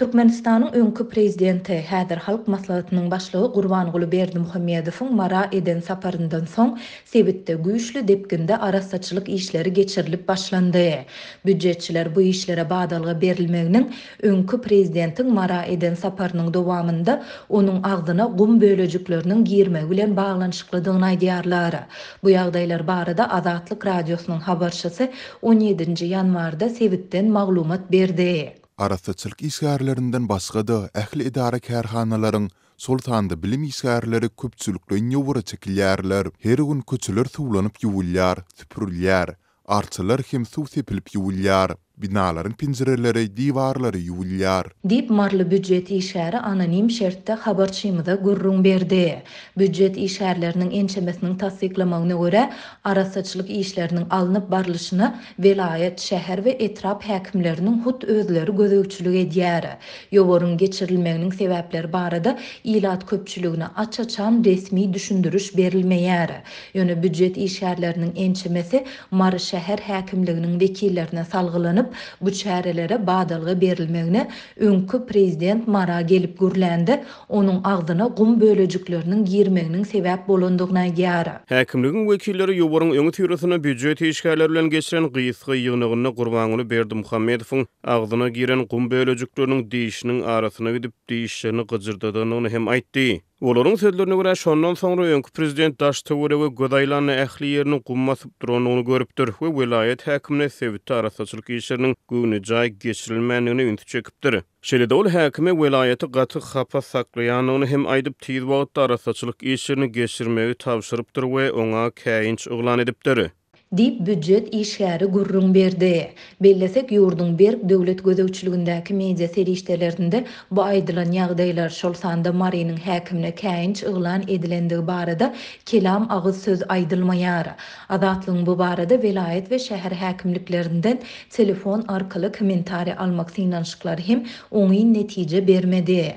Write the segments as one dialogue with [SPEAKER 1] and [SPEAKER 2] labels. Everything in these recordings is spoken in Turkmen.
[SPEAKER 1] Türkmenistanyň öňki prezidenti, häzir Halk Maslahatynyň başlygy Gurbanguly Berdimuhamedowyň Mara eden saparyndan soň, sebitde güýçli depginde arassaçylyk işleri geçirilip başlandy. Býujetçiler bu işlere badalga berilmeginiň öňki prezidentiň Mara eden saparynyň dowamynda onuň agzyna gum bölejikleriniň girmegi bilen baglanyşyklydygyny aýdýarlar. Bu ýagdaýlar barada Azatlyk Radiosynyň habarçysy on ýedinji ýanwarda sebitden maglumat berdi.
[SPEAKER 2] Arassaçylyk işgärlerinden başga-da, ähli edara-kärhanalaryň, şol sanda bilim işgärleri köpçülikleýin ýowara çekilýärler. Her gün köçeler suwlanyp ýuwulýar, süpürilýär. Arçalar hem suw sepilip ýuwulýar. Binalaryň penjireleri, diwarlary ýuwulýar.
[SPEAKER 1] Diýip, maryly býujet işgäri anonim şertde habarçymyza gürrüň berdi. Býujet işgärleriniň ençemesiniň tassyklamagyna görä, arassaçylyk işleriniň alnyp barlyşyna Welaýat, şäher we etrap häkimleriniň hut özleri gözegçilik edýär. Ýowaryň geçirilmeginiň sebäpleri barada ilat köpçüligine aç-açan resmi düşündiriş berilmeýär. Ýöne býujet işgärleriniň ençemesi Mary şäher häkimliginiň wekillerine salgylanyp, bu çärelere badalga berilmegine öňki prezident Mara gelip gürlände, Onuň agzyna gum bölejikleriniň girmeginiň sebäp bolandygyny aýdýar.
[SPEAKER 3] Häkimligiň wekilleri ýowaryň öňüsyrasynda býujet işgärleri bilen geçiren gysga ýygnagynda Gurbanguly Berdimuhamedowyň agzyna giren gum bölejikleriniň dişiniň arasyna gidip, dişlerini gyjyrdadandygyny hem aýtdy. Olaryň sözlerine görä, şondan soňra öňki prezident daş-töwerege göz aýlanda ähli ýerini gum basyp durandygyny görüpdir we welaýat häkimine sebitde arassaçylyk işleriniň göwnejaý geçirilmändigine ünsi çekipdir. Şeýle-de ol häkime welaýaty gaty hapa saklaýandygyny hem aýdyp, tiz wagtda arassaçylyk işlerini geçirmegi tabşyrypdyr we oňa käýinç yglan edipdir.
[SPEAKER 1] Diýip, býujet işgäri gürrüň berdi. Bellesek, ýurduň berk döwlet gözegçiligindäki media serişdelerinde bu aýdylan ýagdaýlar, şol sanda Marynyň häkimine käýinç yglan edilendigi barada kelam agyz söz aýdylmaýar. Azatlygyň bu barada welaýat we şäher häkimliklerinden Telefon arkaly kommentariý almak synanyşyklary hem oňyn netije bermedi.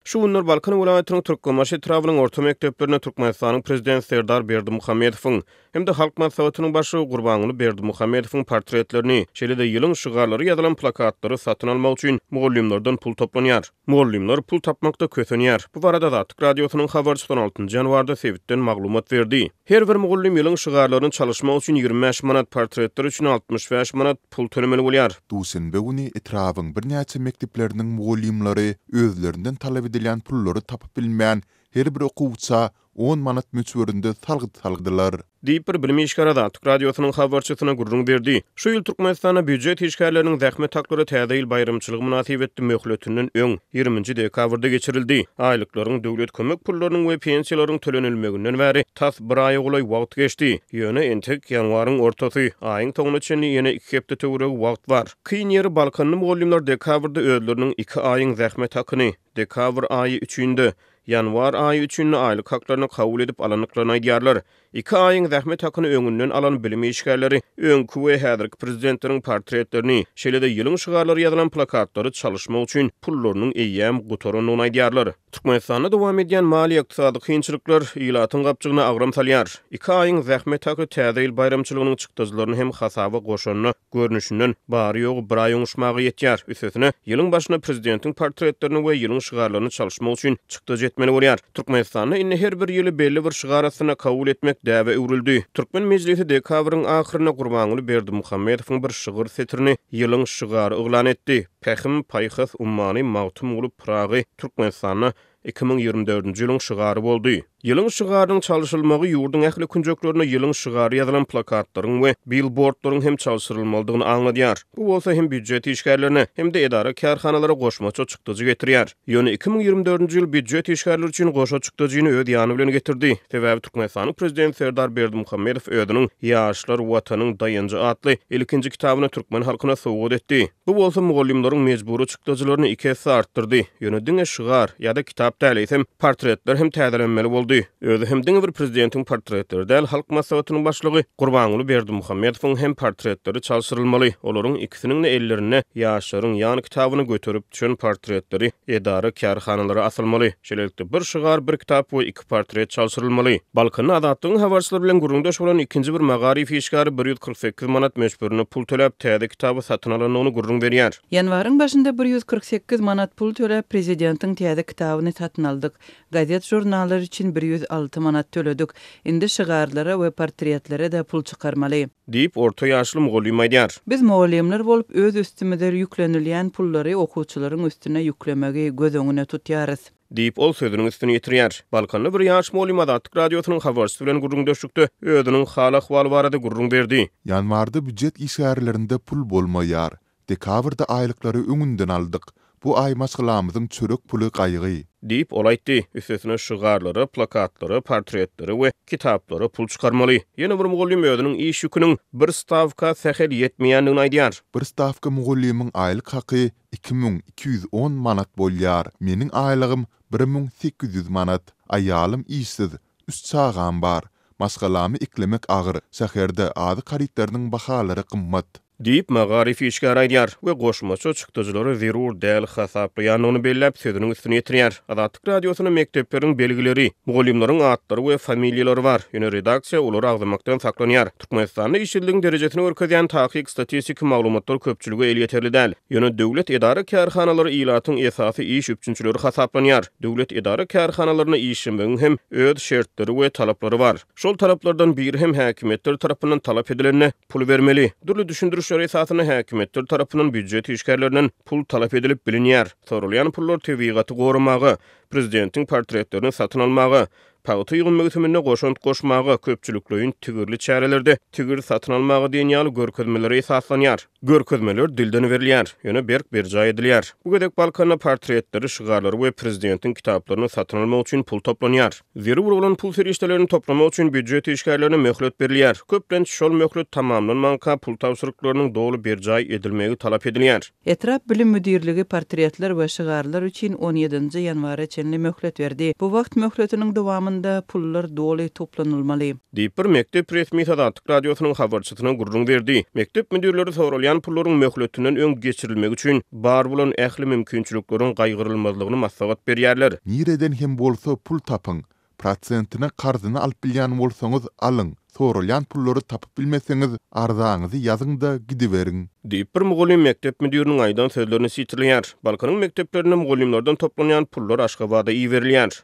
[SPEAKER 3] Şu günler Balkan welaýatynyň Türkmenbaşy etrabynyň orta mekdeplerinde Türkmenistanyň Prezidenti Serdar Berdimuhamedowyň hem-de Halk Maslahatynyň Başlygy Gurbanguly Berdimuhamedowyň portretlerini, şeýle-de ýylyň şygarlary ýazylan plakatlary satyn almak üçin mugallymlardan pul toplanýar. Mugallymlar pul tapmakda kösenýär. Bu barada Azatlyk Radiosynyň habarçysy on altynjy ýanwarda sebitden maglumat berdi. Her bir mugallym ýylyň şygarlaryny çalyşmak üçin 25 manat, portretler üçin 65 manat pul tölemeli bolýar.
[SPEAKER 2] Duşenbe güni etrabyň birnäçe mekdepleriniň mugallymlary özlerinden talap edilýän pullary tapyp bilmän, her bir okuwça on manat möçberinde salgyt saldylar.
[SPEAKER 3] Diýip, bir bilim işgäri Azatlyk Radiosynyň habarçysyna gürrüň berdi. Şu ýyl Türkmenistanda býujet işgärleriniň zähmet haklary Täze ýyl baýramçylygy mynasybetli möhletinden öň, ýigriminji dekabrda geçirildi. Aýlyklaryň, döwlet kömek pullarynyň we pensiýalaryň tölenilmeginden bäri tas bir aýa golaý wagt geçdi. Ýöne entek ýanwaryň ortasy, aýyň soňuna çenli ýene iki hepde töweregi wagt bar. Kyn ýeri, balkanly mugallymlar dekabrda özleriniň iki aýyň zähmet hakyny, dekabr aýy üçin-de, ýanwar aýy üçin-de aýlyk haklaryny kabul edip alandyklaryny aýdýarlar. Iki aýyň zähmet hakyny öňünden alan bilim işgärleri öňki we häzirki prezidentleriň portretlerini, şeýle-de ýylyň şygarlary ýazylan plakatlary çalyşmak üçin pullarynyň eýýäm gutarandygyny aýdýarlar. Türkmenistanda dowam edýän maliýe-ykdysady kynçylyklar ilatyň gapjygyna agram salýar. Iki aýyň zähmet haky Täze ýyl baýramçylygynyň çykdajylaryny hem hasaba goşanda, görnüşinden, bary-ýogy bir aý oňuşmaga ýetýär. Üstesine, ýylyň başynda prezidentiň portretlerini we ýylyň şygarlaryny çalyşmak üçin çykdajy etmeli bolýar. Türkmenistanda indi her bir ýyly belli bir şygar astynda kabul etmek däbe öwrüldi. Türkmen Mejlisi dekabryň ahyrynda Gurbanguly Berdimuhamedowyň bir şygyr setirini ýylyň şygary yglan etdi, Pähim, paýhas ummany Magtymguly Pyragy Türkmenistanda 2024-nji ýylyň şygary boldy. Ýylyň şygarynyň çalşyrylmagy ýurduň ähli künjeklerinde ýylyň şygary ýazylan plakatlaryň we bilbordlaryň hem çalşyrylmalydygyny aňladýar. Bu bolsa hem býujet işgärlerine, hem-de edara-kärhanalara goşmaça çykdajy getirýär. Ýöne 2024-nji ýyl býujet işgärleri üçin goşa çykdajyny öz ýany bilen getirdi. Sebäbi Türkmenistanyň Prezidenti Serdar Berdimuhamedow özüniň Ýaşlar, Watanyň daýanjy atly ilkinji kitabyny türkmen halkyna sowgat etdi. Bu bolsa mugallymlaryň mejbury çykdajylaryny iki esse artdyrdy. Ýöne diňe şygar ýa-da kitap. kitap däl, eýsem, portretler hem täzelenmeli boldy. Özi hem diňe bir prezidentiň portretleri däl, Halk Maslahatynyň başlygy Gurbanguly Berdimuhamedowyň hem portretleri çalşyrylmaly. Olaryň ikisiniň-de ellerinde ýaşlaryň ýan kitabyny göterip düşen portretleri edara-kärhanalara asylmaly. Şeýlelikde, bir şygar, bir kitap we iki portret çalşyrylmaly. Balkanda Azatlygyň habarçylary bilen gürrüňdeş bolan ikinji bir magaryf işgäri 148 manat möçberinde pul töläp, täze kitaby satyn alandygyny gürrüň berýär.
[SPEAKER 4] Ýanwaryň başynda 148 manat pul töläp, prezidentiň täze kitabyny satyn aldyk. Gazet-žurnallar üçin 106 manat töledik. Indi şygarlara we portretlere-de pul çykarmaly.
[SPEAKER 3] Diýip, orta ýaşly mugallym aýdýar.
[SPEAKER 4] Biz mugallymlar bolup öz üstümize ýüklenilýän pullary okuwçylaryň üstüne ýüklemegi göz öňüne tutýarys.
[SPEAKER 3] Diýip, ol sözüniň üstüni ýetirýär. Balkanly bir ýaş mugallym Azatlyk Radiosynyň habarçysy bilen gürrüňdeşlikde özüniň hal-ahwaly barada gürrüň berdi.
[SPEAKER 2] Ýanwarda býujet işgärlerinde pul bolmaýar. Dekabrda aýlyklary öňünden aldyk. Bu aý maşgalamyzyň çörek puly gaýgy.
[SPEAKER 3] Diýip, ol aýtdy. Üstesine şygarlara, plakatlara, portretlere we kitaplara pul çykarmaly. Ýene bir mugallym özüniň iş ýüküniň bir stawka sähel ýetmeýändigini aýdýar.
[SPEAKER 2] Bir stawka mugallymyň aýlyk haky 2210 manat bolýar. Meniň aýlygym 1800 manat. Aýalym işsiz. Üç çagam bar. Maşgalamy eklemek agyr. Şäherde azyk harytlarynyň bahalary gymmat.
[SPEAKER 3] Diýip, magaryf işgäri aýdýar we goşmaça çykdajylary zerur däl hasaplaýandygyny belläp, sözüniň üstüni ýetirýär. Azatlyk Radiosyna mekdepleriň belgileri, mugallymlaryň atlary we familiýalary bar, ýöne redaksiýa olary agzamakdan saklanýar. Türkmenistanda işsizligiň derejesini görkezýän takyk statistiki maglumatlar köpçülige elýeterli däl. Ýöne döwlet edara-kärhanalary ilatyň esasy iş üpjünçileri hasaplanýar. Döwlet edara-kärhanalarynda işlemegiň hem öz şertleri we talaplary bar. Şol talaplardan biri hem häkimiýetler tarapyndan talap edilende pul bermeli. Dürli düşündirişler esasynda häkimiýetler tarapyndan býujet işgärlerinden pul talap edilip bilinýär. Soralýan pullar tebigaty goramaga, prezidentiň portretlerini satyn almaga, pagta ýygym möwsüminde goşant goşmaga, köpçülikleýin tigirli çärelerde tigir satyn almaga diýen ýaly görkezmelere esaslanýar. Görkezmeler dilden berilýär, ýöne berk berjaý edilýär. Bu gezek Balkanda portretleri, şygarlary we prezidentiň kitaplaryny satyn almak üçin pul toplanýar. Zerur bolan pul serişdelerini toplamak üçin býujet işgärlerine möhlet berilýär. Köplenç, şol möhlet tamamlanmanka pul tabşyryklarynyň doly berjaý edilmegi talap edilýär.
[SPEAKER 4] Etrap bilim müdirligi portretler we şygarlar üçin on ýedinji ýanwara çenli möhlet berdi. Bu wagt möhletiniň dowamynda pullar doly toplanylmaly.
[SPEAKER 3] Diýip, bir mekdep resmisi Azatlyk Radiosynyň habarçysyna gürrüň berdi. Mekdep müdirleri soralýan pullaryň möhletinden öň geçirilmegi üçin bar bolan ähli mümkinçilikleriň gaýgyrylmazlygyny maslahat berýärler.
[SPEAKER 2] Nireden hem bolsa pul tapyň. Prosentine karzyna alyp bilýän bolsaňyz alyň, soralýan pullary tapyp bilmeseňiz arzaňyzy ýazyň-da gidiberiň.
[SPEAKER 3] Diýip, bir mugallym mekdep müdiriniň aýdan sözlerini sitirleýär. Balkanyň mekdeplerinde mugallymlardan toplanýan pullar Aşgabada iberilýär.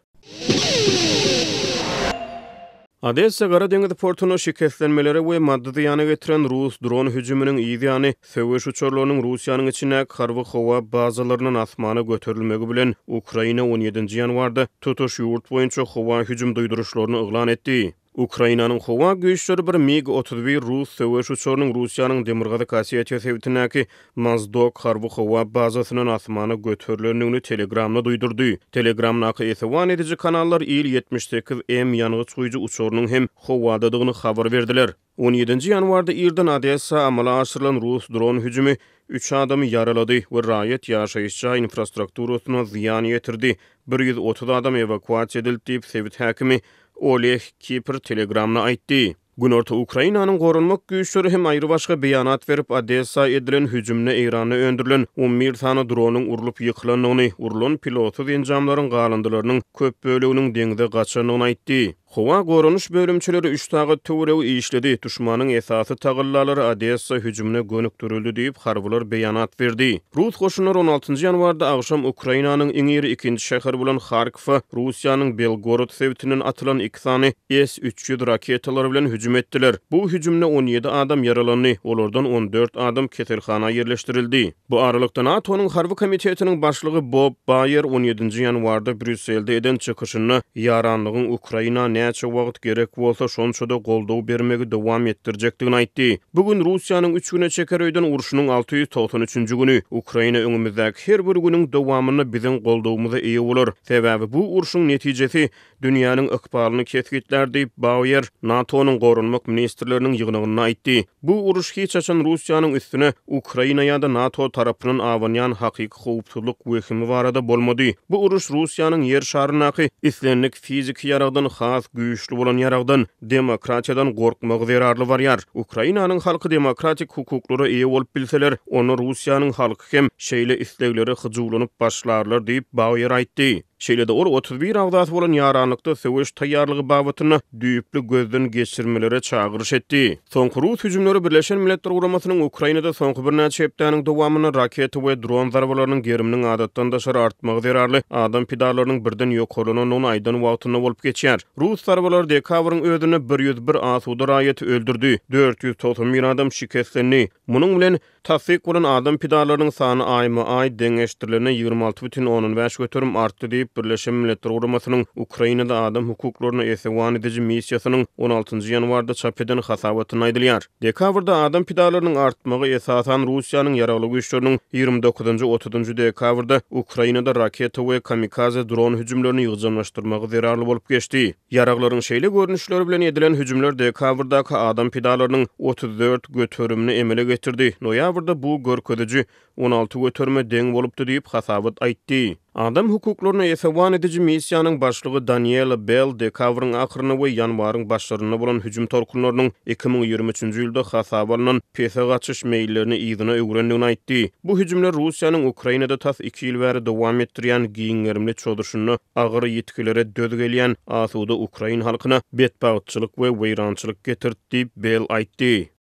[SPEAKER 3] Odessa Gara deňiz portunda şikeslenmelere we maddy zyýana getiren rus dron hüjüminiň yz ýany, söweş uçarlarynyň Russiýanyň içindäki harby howa bazalaryndan asmana göterilmegi bilen, Ukraina on ýedinji ýanwarda tutuş ýurt boýunça howa hüjüm duýduryşlaryny yglan etdi. Ukrainanyň howa güýçleri bir MiG-31 rus söweş uçarynyň Russiýanyň Demirgazyk Osetiýa sebitindäki Mozdok harby howa bazasyndan asmana göterilendigini Telegramda duýdurdy. Telegramdaky esewan ediji kanallar Il-78 M ýangyç guýujy uçarynyň hem howadadygyny habar berdiler. On ýedinji ýanwarda irden Odessa amala aşyrylan rus dron hüjümi üç adamy ýaralady we raýat ýaşaýyş jaý infrastrukturasyna zyýan ýetirdi, 130 adam ewakuasiýa edildi diýip, sebit häkimi Oleh Kiper Telegramda aýtdy. Günorta Ukrainanyň goranmak güýçleri hem aýrybaşga beýanat berip, Odessa edilen hüjümde Eýranda öndürilen on bir sany dronyň urlup ýykylandygyny, urlan pilotsyz enjamlaryň galyndylarynyň köp böleginiň deňze gaçandygyny aýtdy. Howa goranyş bölümçeleri üç sagat töweregi işledi, duşmanyň esasy tagallalary Odessa hüjümine gönükdirildi diýip, harbylar beýanat berdi. Rus goşunlary on altynjy ýanwarda agşam Ukrainanyň iň iri ikinji şäheri bolan Harkowa Russiýanyň Belgorod sebitinden atylan iki sany S 300 raketalary bilen hüjüm etdiler. Bu hüjümde 17 adam ýaralandy, olardan 14 adam keselhana ýerleşdirildi. Bu aralykda, NATO-nyň Harby komitetiniň başlygy Bob Baýer on ýedinji ýanwarda Brýusselde eden çykyşynda ýaranlygyň Ukraina. näçe wagt gerek bolsa, şonça-da goldaw bermegi dowam etdirjekdigini aýtdy. Bu gün Russiýanyň üç güne çeker öýden urşunyň 693-nji güni. Ukraina öňümizdäki her bir günüň dowamynda biziň goldawymyza eýe bolar. Sebäbi bu urşuň netijesi dünýäniň ykbalyny kesgitlär diýip, Bauer NATO-nyň goranmak ministrleriniň ýygnagynda aýtdy. Bu uruş hiç haçan Russiýanyň üstüne Ukraina ýa-da NATO tarapyndan abanýan hakyky howpsuzlyk wehimi barada bolmady. Bu uruş Russiýanyň Ýer şaryndaky islendik fiziki ýaragdan has güýçli bolan ýaragdan, demokratiýadan gorkmagy zerarly barýar. Ukrainanyň halky demokratik hukuklara eýe bolup bilseler, onda Russiýanyň halky hem şeýle isleglere hyjuwlanyp başlarlar diýip, Bauer aýtdy. Şeýle-de ol 31 agzasy bolan ýaranlykda söweş taýýarlygy babatynda düýpli gözden geçirmelere çagyryş etdi. Soňky rus hüjümleri Birleşen Milletler Guramasynyň Ukrainada soňky birnäçe hepdäniň dowamynda raketa we dron zarbalarynyň geriminiň adatdan daşary artmagy zerarly adam pidalarynyň birden ýokarlanandygyny aýdan wagtynda bolup geçýär. Rus zarbalary dekabryň özünde 101 asuda raýaty öldürdi, 491 adam şikeslendi. Munuň bilen, Tassyk bolan adam pidalarynyň sany aýma-aý deňeşdirilende 26,5% artdy diýip, Birleşen Milletler Guramasynyň Ukrainada adam hukuklaryna esewan ediji missiýasynyň on altynjy ýanwarda çap eden hasabatynda aýdylýar. Dekabrda adam pidalarynyň artmagy esasan Russiýanyň ýaragly güýçleriniň ýigrimi dokuzynjy, otuzynjy dekabrda Ukrainada raketa we kamikaze dron hüjümlerini ýygjamlaşdyrmagy zerarly bolup geçdi. Ýaraglaryň şeýle görnüşleri bilen edilen hüjümler dekabrdaky adam pidalarynyň 34 göterimini emele getirdi, noýabrda bu görkeziji 16 göterime deň bolupdy diýip, hasabat aýtdy. Adam hukuklaryna esewan ediji missiýanyň başlygy Daniela Bell dekabryň ahyrynda we ýanwaryň başlarynda bolan hüjüm tolkunlarynyň 2023-nji ýylda hasaba alnan pese gaçyş meýillerini yzyna öwrendigini aýtdy. Bu hüjümler Russiýanyň Ukrainada tas iki ýyl bäri dowam etdirýän giň gerimli çozuşynda agyr ýitgilere döz gelýän asuda ukrain halkyna betbagtçylyk we weýrançylyk getirdi diýip, Bell aýtdy.